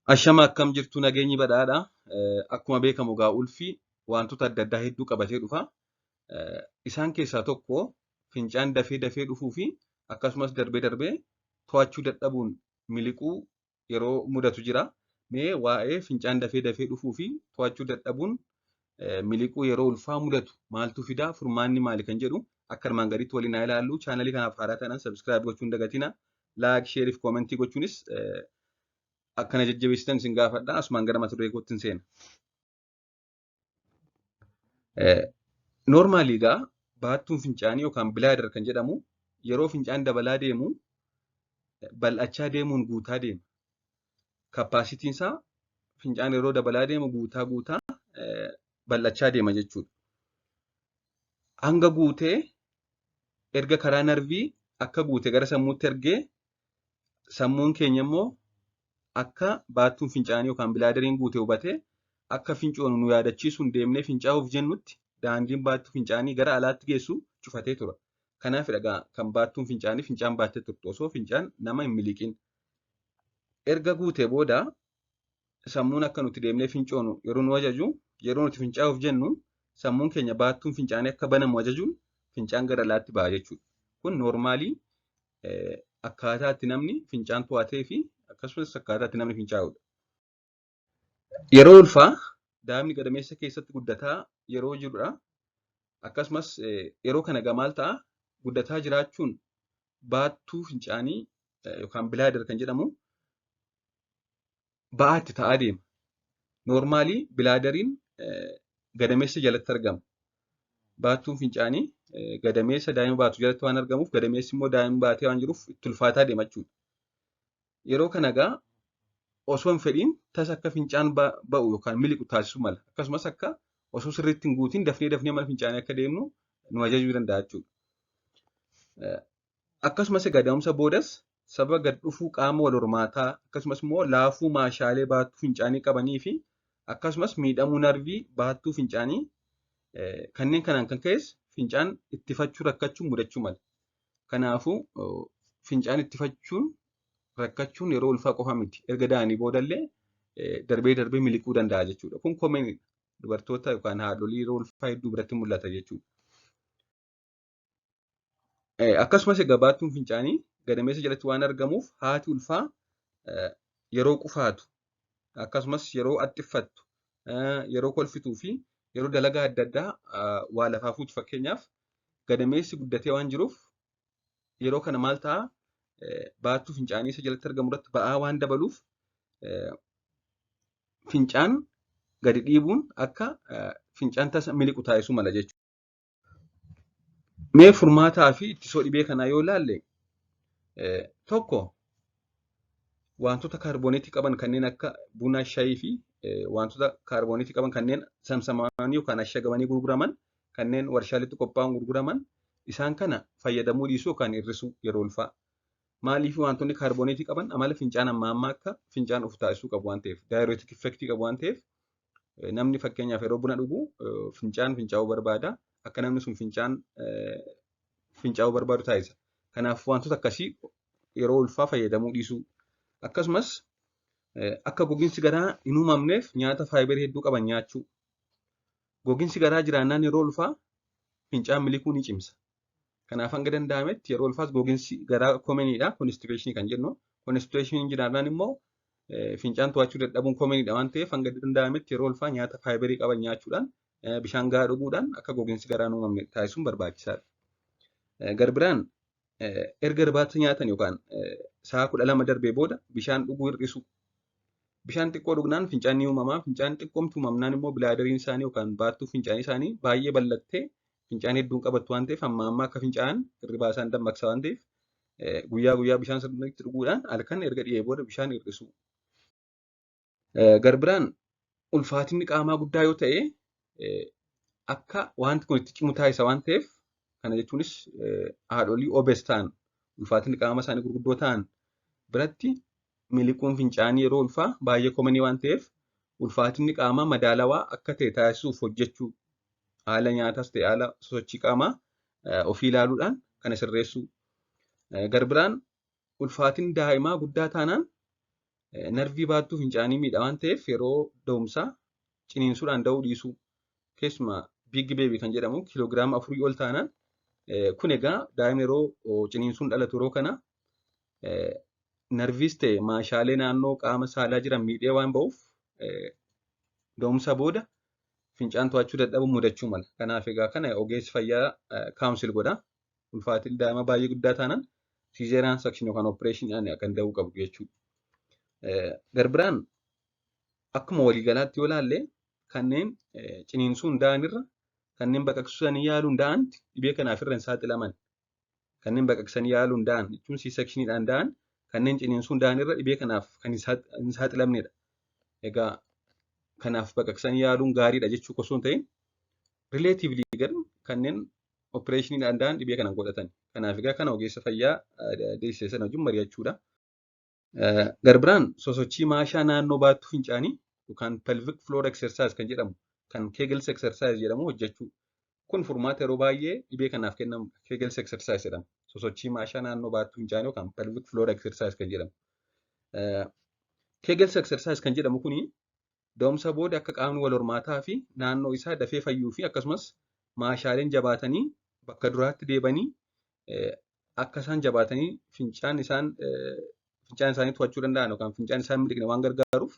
Ashama akkam jirtu nageenyi badhaadha. Akkuma beekamu egaa ulfi wantoota adda addaa hedduu qabatee dhufa. Isaan keessaa tokko fincaan dafee dafee dhufuu fi akkasumas darbee darbee to'achuu dadhabuun miliquu yeroo mudatu jira. Mee waa'ee fincaan dafee dafee dhufuu fi to'achuu dadhabuun miliquu yeroo ulfaa mudatu maaltu fidaa furmaanni maali kan jedhu akka armaan gadiitti waliin haa ilaallu. Chaanalii kanaaf haaraa taanaan subscribe gochuu hin dagatinaa. Like, share fi koomentii gochuunis akkana jajjabeessitan isin gaafadha. Asumaan gara mata duree kootti seena. Noormaali egaa baattuun fincaanii yookaan bladder kan jedhamu yeroo fincaan dabalaa deemu bal'achaa deemuun guutaa deema. Kappaasitiin isaa fincaan yeroo dabalaa deemu guutaa guutaa bal'achaa deema jechuudha. Hanga guutee erga karaa narvii akka guute gara sammuutti ergee sammuun keenya immoo akka baattuun fincaanii yookaan bilaaderiin guute hubatee akka fincoonu nu yaadachiisuun deemnee fincaa'uuf jennutti daandiin baattuu fincaanii gara alaatti geessu cufatee tura. Kanaaf egaa kan baattuun fincaanii fincaan baattee turtu osoo fincaan nama hin miliqin. Erga guutee booda sammuun akka nuti deemnee fincoonu yeroo nu ajaju yeroo nuti fincaa'uuf jennu sammuun keenya baattuun fincaanii akka banamu ajajuun fincaan gara alaatti ba'a jechuudha. Kun noormaalii akkaataa itti namni fincaan to'atee fi akkasumas akkaataa itti namni fincaa'udha. Yeroo ulfaa daa'imni gadameessa keessatti guddataa yeroo jirudha. Akkasumas yeroo kana egaa maal ta'a guddataa jiraachuun baattuu fincaanii yookaan bladder kan jedhamu ba'aa itti ta'aa deema. Noormaalii bilaaderiin gadameessa jalatti argama. Baattuun fincaanii gadameessa daa'ima baatu jalatti waan argamuuf gadameessi immoo daa'ima baatee waan jiruuf itti ulfaataa deema jechuudha. Yeroo kana egaa osoo hin fedhiin tasa akka fincaan ba'u yookaan miliqu taasisuu mala. Akkasumas akka osoo sirriitti hin guutiin dafnee dafnee mana fincaanii akka deemnu nu ajajuu danda'a jechuudha. Akkasumas egaa da'umsa boodas sababa gad dhufuu qaama wal hormaataa akkasumas immoo laafuu maashaalee baattuu fincaanii qabanii fi akkasumas miidhamuu narvii baattuu fincaanii kanneen kanaan kan ka'es fincaan ittifachuu rakkachuun mudachuu mala. Kanaafuu fincaan ittifachuun rakkachuun yeroo ulfaa qofa miti. Erga da'anii boodallee darbee darbee miliquu danda'a jechuudha. Kun koomeniidha. Dubartoota yookaan haadholii yeroo ulfaa hedduu biratti mul'ata jechuudha. Akkasumas egaa baattuun fincaanii gadameessa jalatti waan argamuuf haati ulfaa yeroo qufaatu akkasumas yeroo axxiffattu yeroo kolfituu fi yeroo dalagaa adda addaa waa lafaa fuutu fakkeenyaaf gadameessi guddatee waan jiruuf yeroo kana maal ta'a baattuu fincaanii isa jalatti argamu irratti ba'aa waan dabaluuf fincaan gadi dhiibuun akka fincaan tasa miliqu taasisuu mala jechuudha. Mee furmaataa fi ittisoo dhibee kanaa yoo ilaalle tokko wantoota kaarbooneetii qaban kanneen akka buna, shayii fi wantoota kaarbooneetii qaban kanneen samsamanii yookaan ashagamanii gurguraman kanneen warshaaleetti qophaa'uun gurguraman isaan kana fayyadamuu dhiisuu yookaan hir'isuu yeroo ulfaa. Maaliif wantoonni kaarbooneetii qaban amala fincaan ammaa ammaa akka fincaan dhufu taasisuu qabu waan ta'eef diuretic effectii qabu waan ta'eef namni fakkeenyaaf yeroo buna dhugu fincaan fincaa'uu barbaada. Akka namni sun fincaan fincaa'uu barbaadu taasisa. Kanaaf wantoota akkasii yeroo ulfaa fayyadamuu dhiisuu. Akkasumas akka gogiinsi garaa hin uumamneef nyaata faayibarii hedduu qaban nyaachuu. Gogiinsi garaa jiraannaan yeroo ulfaa fincaan miliquu ni cimsa. Kanaaf hanga danda'ametti yeroo ulfaas gogiinsi garaa koomeniidha. Konstipeeshinii kan jennu. Konstipeeshiniin jiraannaan immoo fincaan to'achuu dadhabuun koomeniidha waan ta'eef hanga danda'ametti yeroo ulfaa nyaata faayibarii qaban nyaachuudhaan bishaan gahaa dhuguudhaan akka gogiinsi garaa hin uumamne taasisuun barbaachisaadha. Garbiraan erga irbaata nyaatan yookaan sa'a 12 darbee booda bishaan dhuguu hir'isuu. Bishaan xiqqoo dhugnaan fincaan ni uumamaa. Fincaan xiqqoomtu uumamnaan immoo bilaaderiin isaanii yookaan baattuu fincaanii isaanii baay'ee bal'attee fincaan hedduun qabattu waan ta'eef amma amma akka fincaa'an hirribaa isaan dammaqsa waan ta'eef guyyaa guyyaa bishaan sirriitti dhuguudhaan halkan erga dhi'ee booda bishaan hir'isuu. Garbiraan ulfaatinni qaamaa guddaa yoo ta'e akka wanti kun itti cimu taasisa waan ta'eef kana jechuunis haadholii obes ta'an ulfaatinni qaama isaanii gurguddoo ta'an biratti miliquun fincaanii yeroo ulfaa baay'ee komanii waan ta'eef ulfaatinni qaamaa madaalawaa akka ta'e taasisuuf hojjechuu haala nyaataas ta'e haala sosochii qaamaa ofii ilaaluudhaan kana sirreessuu. Garbiraan ulfaatinni daa'imaa guddaa taanaan Narvii baattuu fincaanii miidha waan ta'eef yeroo da'umsaa ciniinsuudhaan da'uu dhiisuu, keessumaa big baby kan jedhamu kiiloogiraama 4 ol taanaan, kun egaa daa'imni yeroo ciniinsuun dhalatu yeroo kana narviis ta'e maashaalee naannoo qaama saalaa jiran miidhee waan ba'uuf da'umsa booda fincaan to'achuu dadhabuun mudachuu mala. Kanaaf egaa kana ogeessi fayyaa counsel godha. Ulfaatinni daa'ima baay'ee guddaa taanaan cesarean section yookaan opereeshiniidhaan kan da'uu qabu jechuudha. Garbiraan akkuma waliigalaatti yoo ilaalle, kanneen ciniinsuun da'anirra kanneen baqaqsanii yaaluun da'an dhibee kanaaf irra hin saaxilaman. Kanneen baqaqsanii yaaluun da'an jechuun C-sectioniidhaan da'an kanneen ciniinsuun da'anirra dhibee kanaaf kan hin saaxilamnedha. Egaa kanaaf baqaqsanii yaaluun gaariidha jechuu osoo hin ta'in, relatively garuu kanneen opereeshiniidhaan da'an dhibee kana godhatan. Kanaaf egaa kana ogeessa fayyaa deessise sana wajjin mari'achuudha. Garbiraan sosochii maashaa naannoo baattuu fincaanii yookaan pelvic floor exercise kan jedhamu, kan Kegels exercise jedhamu hojjechuu. Kun furmaata yeroo baay'ee dhibee kanaaf kennamu Kegels exercise jedhama. Sosochii maashaa naannoo baattuu fincaanii yookaan pelvic floor exercise kan jedhamu. Kegels exercise kan jedhamu kuni da'umsa booda akka qaamni wal hormaataa fi naannoo isaa dafee fayyuu fi akkasumas maashaaleen jabaatanii bakka duraatti deebanii akka isaan jabaatanii fincaan isaanii to'achuu danda'an yookaan fincaan isaan miliqne waan gargaaruuf,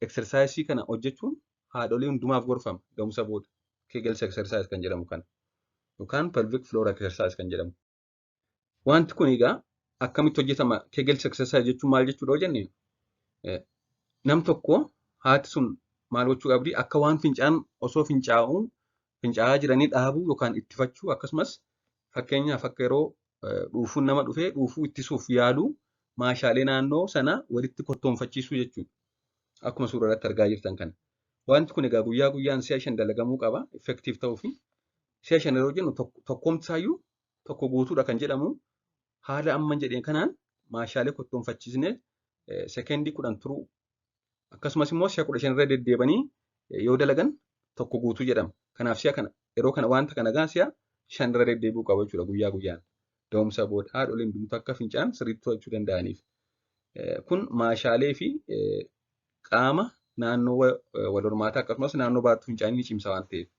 exercise kana hojjechuun haadholii hundumaaf gorfama da'umsa booda. Kegels exercise kan jedhamu kana yookaan pelvic floor exercise kan jedhamu. Wanti kun egaa akkamitti hojjetama? Kegels exercise jechuun maal jechuudha yoo jenne, nam tokko haati sun maal gochuu qabdi? Akka waan fincaan osoo fincaa'uu fincaa'aa jiranii dhaabuu yookaan ittifachuu, akkasumas fakkeenyaaf akka yeroo dhuufuun nama dhufee dhuufuu ittisuuf yaaluu maashaalee naannoo sana walitti kottoonfachiisuu jechuudha. Akkuma suura irratti argaa jirtan kana. Wanti kun egaa guyyaa guyyaan si'a 5 dalagamuu qaba effective ta'uu fi si'a 5 yeroo jennu tokkomsaayyuu tokko guutuudha kan jedhamu haala amma jedheen kanaan maashaalee kottoonfachiisnee sekendii 10 turuu, akkasumas immoo si'a 15 irra deddeebanii yoo dalagan tokko guutuu jedhama. Kanaaf si'a kana yeroo kana wanta kana gaa si'a 5 irra deddeebi'uu qaba jechuudha guyyaa guyyaan. Da'umsa booda haadholiin hundumtuu akka fincaan sirriitti to'achuu danda'aniif. Kun maashaalee fi qaama naannoo wal hormaataa akkasumas naannoo baattuu fincaanii ni cimsa waan ta'eef.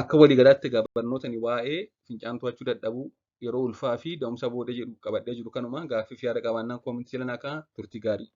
Akka waliigalaatti egaa barnootni waa'ee fincaan to'achuu dadhabuu yeroo ulfaa fi da'umsa booda jedhu qabadhee jiru kanuma. Gaaffii fi yaada qabaannaan comment jala naa kaa'aa. Turtii gaarii.